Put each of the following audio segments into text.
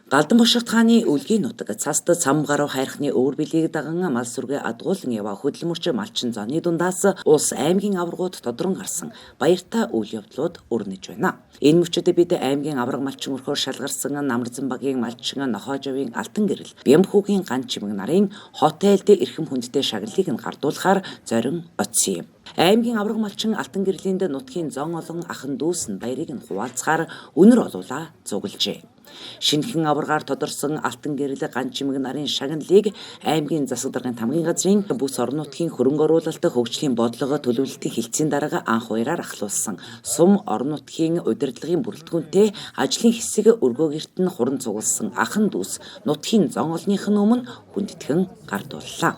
Галдан бошигт хааны өлгийн нутаг цаст цам гаруй хайрхны өвөр билийг даган мал сүргээ адгуулан яваа хөдөлмөрч малчин зоны дундаас улс аймгийн аваргууд тодрон гарсан баяртай үйл явдлууд өрнөж байна. Энэ мөчөд бид аймгийн аварга малчин өрхөөр шалгарсан Намарзан багийн малчин Нохойжовын алтан гэрэл, Бямхүүгийн ган чимэг нарын хот айлд эрхэм хүндтэй шагналыг нь гардуулахаар зорин очсон юм. Аймгийн аварга малчин алтан гэрлинд нутгийн зон олон ахан дүүс нь баярыг нь хуваалцахаар үнэр олуулаа зугалжээ. Шинэхэн аваргаар тодорсон алтан гэрэл ган чимэг нарын шагналыг аймгийн засаг даргын тамгын газрын бүс орон нутгийн хөрөнгө оруулалт хөгжлийн бодлого төлөвлөлтийн хэлтсийн дарга анх уяраар ахлуулсан. Сум орон нутгийн удирдлагын бүрэлдэхүүнтэй ажлын хэсэг өргөө герт нь хуран цугласан ахан дүүс нутгийн зон олных нь өмнө хүндэтгэн гардууллаа.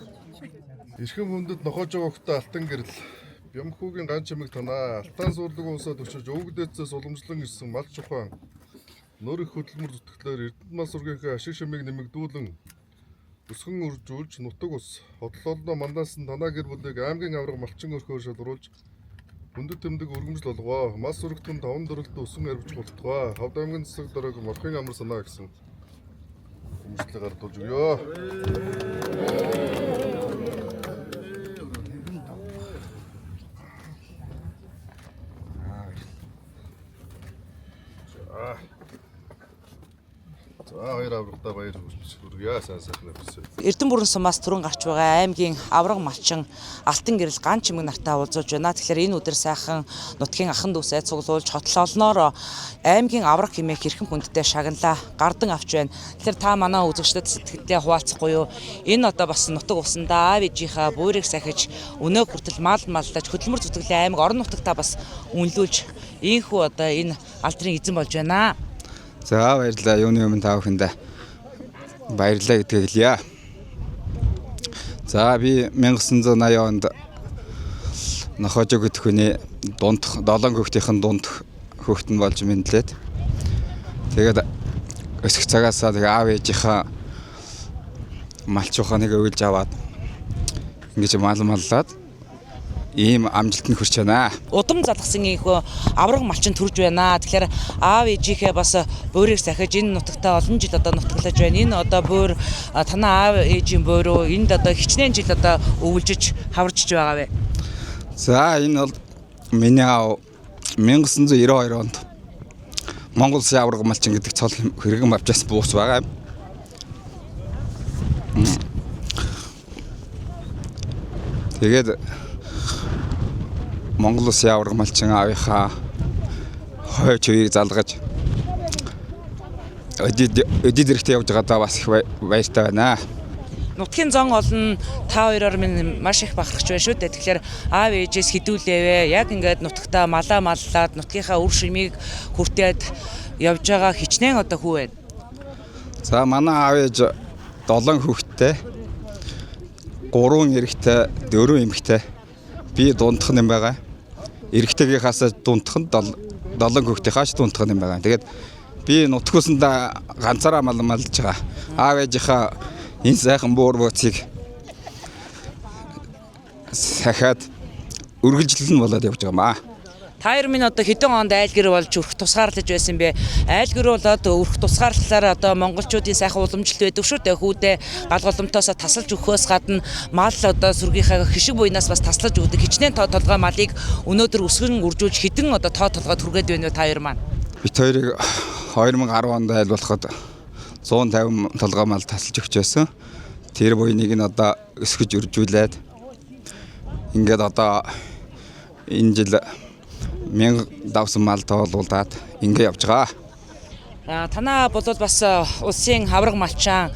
Эрхэм хүндэт Нохойжоо огтой алтан гэрэл Бямхүүгийн ган чимэг танаа алтан суурлаг усаа төчөж өвгдөөцөөс уламжлан ирсэн мал чухаан нөр их хөдөлмөр зүтгэлээр Эрдэнэт мал сүргийнхээ ашиг шимийг нэмэгдүүлэн өсгөн үржүүлж нутаг ус хотлолноо мандаасан танаа гэр бүлийг аймгийн аварга малчин өрхөөр шалгаруулж хүндэт тэмдэг өргөмжл болгоо. Мал сүрэгтэн таван дөрөлтөө өсөн арвиж болтугай. Ховд аймгийн засаг дарга морхын амар санаа гэсэн хүмүүжлэг гардуулж өгөө. За хоёр аврагтаа баяр хүргье. Сайн сайхан явсан. Эрдэнэ бүрэн сумаас түрэн гарч байгаа аймгийн авраг малчин алтан гэрэл ган чимэг нартай уулзуулж байна. Тэгэхээр энэ өдөр сайхан нутгийн ахан дүүсээ цуглуулж хотлолноор аймгийн авраг хэмээх хэрхэн хүндтэй шагналаа гардан авч байна. Тэгэхээр та манай үзэгчдэд сэтгэлдээ хуваалцахгүй юу? Энэ одоо бас нутаг усандаа аав ээжийнхаа буурыг сахиж өнөө хүртэл мал маллаж хөдөлмөр зүтгэлийн аймаг орон нутагтаа бас үнэлүүлж ийхүү одоо энэ алдрын эзэн болж байна. За баярлалаа. Юуны өмнө та бүхэндээ баярлалаа гэдгийг хэлье. За би 1980 онд Нохойжоо гэдэг хүний дунд долоон хүүхдийн дунд хүүхэд нь болж мэдлээд тэгээд өсөх цагаасаа тэгээ аав ээжийнхаа малчуханыг өвлж аваад ингэж мал маллаад ийм амжилтанд хүрч байна. Удам залгасан ийхүү авраг малчин төрж байна. Тэгэхээр аав ээжийнхээ бас буурыг сахиж энэ нутагтаа олон жил одоо нутаглаж байна. Энэ одоо буур танаа аав ээжийн бууруу энд одоо хичнээн жил одоо өвлжиж хаварчж байгаа вэ? За энэ бол миний аав 1992 онд Монгол Улсын аварга малчин гэдэг цол хэрэгэн авчаас буус байгаа юм. Тэгээд Монгол Улсын аварга малчин аавынхаа хойч үеийг залгаж өдид өдид эрэхтэй явж байгаадаа бас их баяртай байна. Нутгийн зон олон та хоёроор минь маш их бахархаж байна шүү дээ. Тэгэхээр аав ээжээс хідүүлээвэ. Яг ингээд нутагтаа малаа маллаад нутгийнхаа үр шимийг хүртээд явж байгаа хичнээн одоо хүү байна. За манай аав ээж 7 хүүхэдтэй 3 эрэгтэй 4 эмэгтэй. Би дундх нь юм байгаа. Эрэгтэйгийнхаас дундх нь 7 хүүхдийнхаас дундх нь юм байгаа. Тэгээд би нутгуусандаа ганцаараа мал малж байгаа. Аав ээжийнхаа энэ сайхан буур бууцыг сахиад үргэлжлэл нь болоод явж байгаа маа. Та хоёр минь одоо хэдэн онд айл гэр болж өрх тусгаарлаж байсан бэ? Айл гэр болоод өрх тусгаарлахлаар одоо монголчуудын сайхан уламжлалт байдаг шүү дээ. Хүүдээ гал голомтоосоо тасалж өгөхөөс гадна мал одоо сүргийнхаа хишиг буйнаас бас таслаж өгдөг. Хичнээн тоо толгой малыг өнөөдөр өсгөн үржүүлж хэдэн одоо тоо толгой түргээд байна вэ та хоёр маань? Бид хоёрыг 2010 онд айл болоход 150 толгой мал тасалж өгч байсан. Тэр буйныг нь одоо өсгөж үржүүлээд ингээд одоо энэ жил 1000 давсан мал тоолуулад ингээ явж байгаа. Танаа бол бас улсын авраг малчаан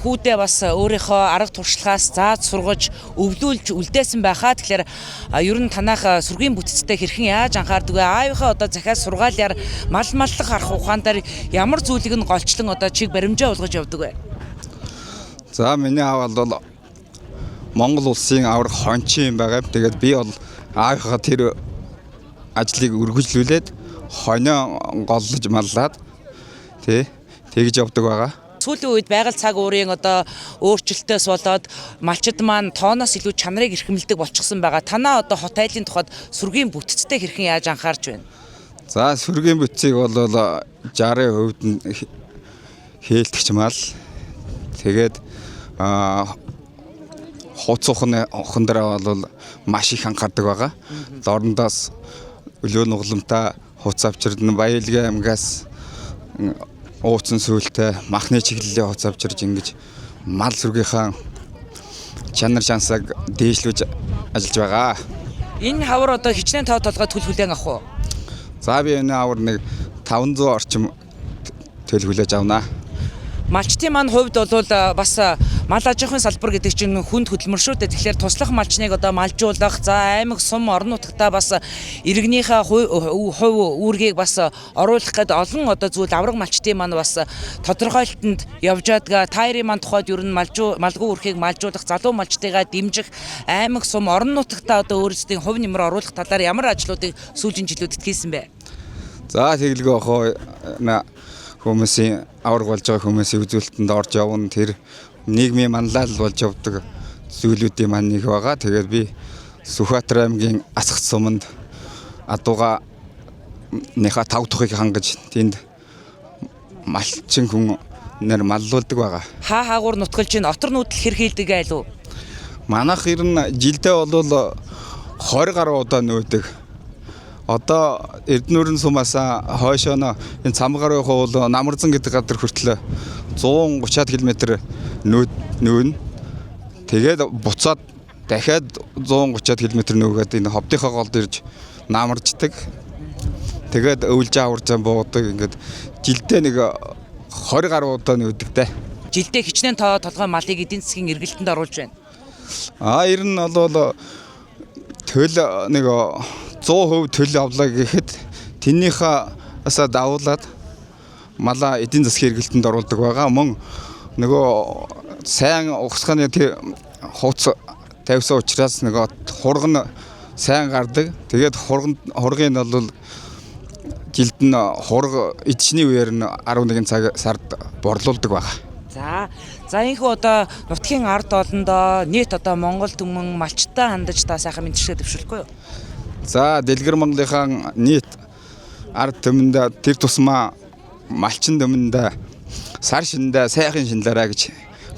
хүүдээ бас өөрийнхөө арга туршлагаас зааж сургаж өвлүүлж үлдээсэн байхаа. Тэгэхээр ер нь танаах сүргийн бүтцтэй хэрхэн яаж анхаардаг вэ? Аавынхаа одоо захиас сургаалаар мал маллах арга ухаан дээр ямар зүйлийг нь голчлон одоо чиг баримжаа болгож явдаг вэ? За миний аав бол Монгол улсын авраг хончин юм байгаа. Тэгээд би бол аавынхаа тэр ажлыг өргөжлүүлээд хонио голлож маллаад тий тэгж явдаг байгаа. Сүүлийн үед байгаль цаг уурын одоо өөрчлөлтөөс болоод малчид маань тооноос илүү чанарыг эрхэмлэдэг болчихсон байгаа. Танаа одоо хот айлын тухайд сүргийн бүтцтэй хэрхэн яаж анхаарч байна? За сүргийн бүтцийг бол 60% нь Хээлтгэч мал. Тэгээд хууц ухан дээр бол маш их анхаардаг байгаа. Дорндоос өлөө нугламтай хууц авчирдна. Баялгийн аймгаас ууцсан сүлтэй махны чиглэлийн хууц авчирж ингэж мал сүргийнхаа чанар шансаг дээшлүүлж ажиллаж байгаа. Энэ хавар одоо хичнээн тоо толгой төл хүлээн авах уу? За би энэ хавар нэг 500 орчим төл хүлээж авнаа. Малчдын маань хувьд бол бас мал аж ахуйн салбар гэдэг чинь хүнд хөдөлмөр шүү дээ. Тэгэхээр туслах малчныг одоо малжуулах, за аймаг, сум, орон нутгадаа бас иргэнийхээ хувь үүргийг бас оруулах гээд олон одоо зүйл авраг малчдын маань бас тодорхойлолтод явж байдаг. Та хоёрын маань тухайд ер нь малгай үүрхийг малжуулах, залуу малчдыгаа дэмжих, аймаг, сум, орон нутгадаа одоо өөрсдийн хувь нэмэр оруулах талаар ямар ажлуудыг сүүлийн жилүүдэд хийсэн бэ? За тэгэлгүй ах уу хүмүүсийн авраг болж байгаа хүмүүсийн үзүүлэлтэнд орж явна. Тэр нийгмийн манлайлал болж явдаг зүйлүүдийн маань нэг байгаа. Тэгээд би Сүхбаатар аймгийн Асгат суманд адууга нэха тав тухыг хангаж тэнд малчин хүн нэр маллуулдаг байгаа. Хаа хаагуур нутгалж ин отор нүүдэл хэр хийлдэг айлуу? Манайх ер нь жилдээ бол 20 гаруй удаа нөөдөг. Одоо Эрдэнүрэн сумаас хойшоо нь энэ Цамгарын хуул Намарзан гэдэг газар хүртэл 130 км нөөнө. Тэгээд буцаад дахиад 130 км нөгөөд энэ ховдынхоо голд ирж намарчдаг. Тэгээд өвлж аваржан буудаг. Ингээд жилдээ нэг 20 гаруй удаа нөөдөг дээ. Жилдээ хичнээн тоо толгой малыг эдийн засгийн эргэлтэнд оруулж байна. Ер нь бол төл нэг 100% төл авлаа гэхэд тэрнийхээ давуулаад малаа эдийн засгийн эргэлтэнд оруулдаг байгаа. Мөн нөгөө сайн ухсгааны хууц тавьсан учраас нөгөө хурган сайн гардаг. Тэгээд хургын нь бол жилд нь хург эдшний үеэр нь 11 цаг сард борлуулдаг байгаа. За энэхүү одоо нутгийн ард олондоо нийт одоо Монгол түмэн малчтай хандаж та сайхан мэдчилгээ дэвшүүлэхгүй юу? За Дэлгэр Монголынхаа нийт ард түмэндээ тэр тусмаа малчин түмэндээ сар шиндээ сайхан шинлээрэ гэж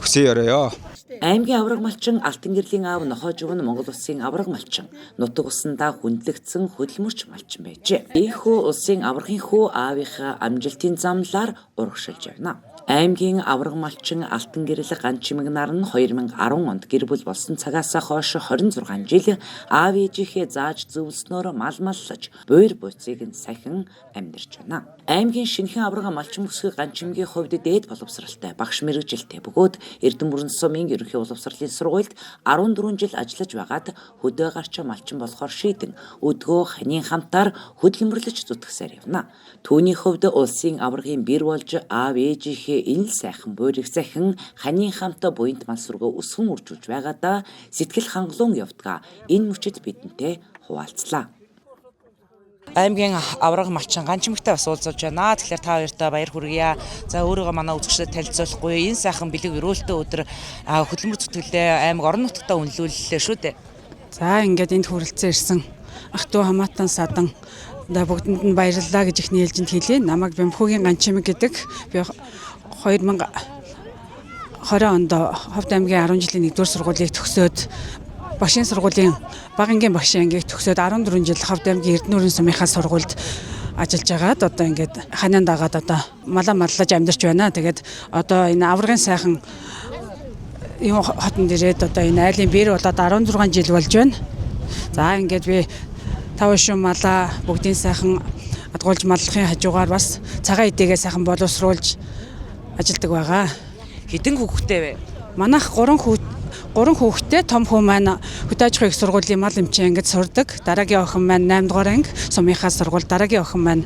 хүсье өрөөё. Аймгийн авраг малчин Алтан гэрлийн аав Нохойжув нь Монгол улсын авраг малчин нутаг усандаа хүндлэгдсэн хөдөлмөрч малчин байжээ. Ийхүү улсын аврагын хүү аавынхаа амжилтын замлаар урагшилж явна. Аймгийн авраг малчин Алтан гэрэл Ганчимэг нар нь 2010 онд гэр бүл болсон цагаас хойш 26 жил аав ээжийнхээ зааж зөвлөснөөр мал маллаж буйр буйцыг нь сахин амьдарч байна. Аймгийн шинэхэн авраг малчин бүсгүй Ганчимгийн хувьд дээд боловсралтай багш мэргэжилтэй бөгөөд Эрдэнэбүрэн сумын ерөнхий боловсролын сургуульд 14 жил ажиллаж байгаад хөдөө гарч малчин болохоор шийдэн өдгөө ханийн хамтаар хөдөлмөрлөж зүтгэсээр явна. Түүний хувьд улсын аврагын бэр болж аав ээжийнхээ энэ л сайхан буйрыг захин ханийн хамтаа буянт мал сүргөө өсгөн үржүүлж байгаадаа сэтгэл хангалуун явдгаа энэ мөчид бидэнтэй хуваалцлаа. Аймгийн авраг малчин Ганчимэгтэй бас уулзуулж байна. Тэгэхээр та хоёртоо баяр хүргье. За өөрийгөө манай үзэгчдэд танилцуулахгүй. Энэ сайхан бэлэг өрөөлтөө өдөр хөдөлмөр зүтгэлээ аймаг орон нутгтаа үнэлүүллээ шүү дээ. За ингээд энд хүрэлцэн ирсэн ах トゥ хамаатан садан бүгдэнд нь баярлалаа гэж ихний ээлжинд хэлье. Намайг Бямхүүгийн Ганчимэг гэдэг. Би 2020 онд Ховд аймгийн 10 жилийн 1-р сургуулийг төгсөөд багшийн сургуулийн бага ангийн багшийн ангийг төгсөөд 14 жил Ховд аймгийн Эрдэнүрэн сумынхаа сургуульд ажиллаж байгаад одоо ингээд ханиан дагаад одоо малаа маллаж амьдарч байна. Тэгээд одоо энэ аврагын сайхан юм хотонд ирээд одоо энэ айлын бэр болоод 16 жил болж байна. За ингээд би 5 шин малаа бүгдийн сайхан адгуулж маллахын хажуугаар бас цагаан эдээгээ сайхан боловсруулж ажилдаг байгаа. Хэдэн хүүхэдтэй вэ? Манайх 3 хүүхэдтэй, том хүү маань хөдөө аж ахуйн их сургуулийн мал эмчийн ангид сурдаг. Дараагийн охин маань 8 дугаар анги сумынхаа сургууль, дараагийн охин маань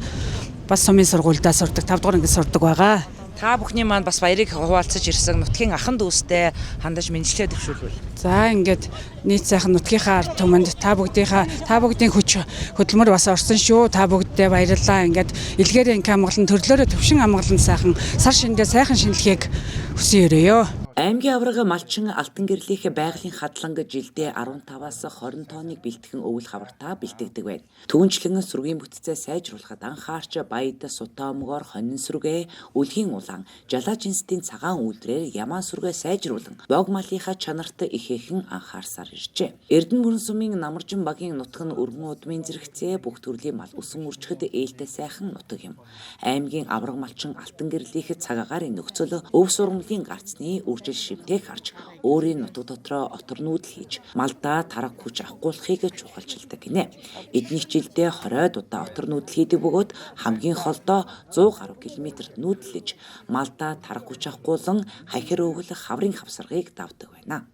бас сумын сургуульдаа сурдаг, 5 дугаар ангид сурдаг байгаа. Та бүхний маань бас баярыг хуваалцаж ирсэн нутгийн ахан дүүстэй хандаж мэндчилгээ дэвшүүлвэл. За ингээд нийт сайхан нутгийнхаа ард түмэнд та бүгдийн хүч хөдөлмөр бас орсон шүү. Та бүгддээ баярлалаа. Ингээд илгээрээ инх амгалан төрлөөрөө төвшин амгалан сайхан сар шиндээ сайхан шинэлхийг хүсэн өрөөё. Аймгийн аварга малчин Алтан гэрлийнх байгалийн хадланг жилдээ 15-аас 20 тонныг бэлтгэн өвөл хавартаа бэлтгэдэг байна. Түүнчлэн сүргийн бүтцээ сайжруулахад анхаарч баяд сутаомгоор хонин сүргээ, үлгийн улаан, жалаа жинстийн цагаан үйлдрээр ямаан сүргээ сайжруулан бог малынхаа чанарт ихээхэн анхаарсаар иржээ. Эрдэнэ бүрэн сумын намаржин багийн нутаг нь өргөн удмын зэрэгцээ бүх төрлийн мал өсөн үржихэд ээлтэй сайхан нутаг юм. Аймгийн аварга малчин Алтан гэрлийнх цаг агаарын нөхцөл өв сургамлын гарцны үржил шимтээх харж өөрийн нутаг дотроо отор нүүдэл хийж малдаа тараг хүч авахгуулахыг чухалчилдаг гинэ. Эднийх жилдээ 20-од удаа отор нүүдэл хийдэг бөгөөд хамгийн холдоо 100 гаруй километрт нүүдлэж малдаа тараг хүч авахгуулан хахир өвгөл хаврын хавсаргыг давдаг байна.